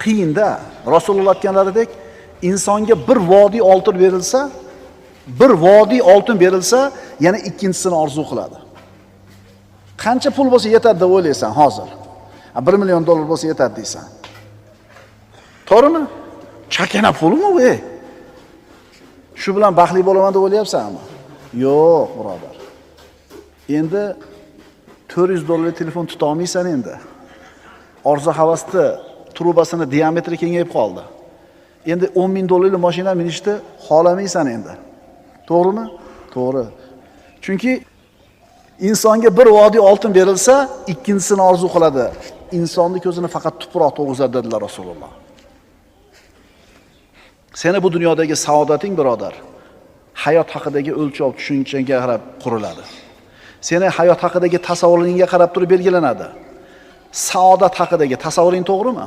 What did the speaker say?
Qiyinda. Rasululloh aytganlaridek, insonga bir vodiy oltin berilsa, bir vodiy oltin berilsa, yana ikkinchisini orzu qiladi. Qancha pul bo'lsa yetadi deb o'ylaysan hozir? 1 million dollar bo'lsa yetadi deysan. To'g'rimi? Chakana pulmi bu? Ey? Shu bilan baxtli bo'laman deb o'ylayapsanmi? Yo'q, birodar. Endi 400 dollarlik telefon tuta olmaysan endi. Orzu havasni trubasini diametri kengayib qoldi. Endi 10 ming dollarlik mashina minishni xohlamaysan endi. To'g'rimi? To'g'ri. Chunki insonga bir vodiy oltin berilsa, ikkinchisini orzu qiladi. Insonni ko'zini faqat tuproq to'g'izadi dedilar Rasululloh. Seni bu dunyodagi saodating, birodar, hayot haqidagi o'lchov tushunchaga qarab quriladi. Seni hayot haqidagi tasavvuringga qarab turib belgilanadi. Saodat haqidagi tasavvuring to'g'rimi?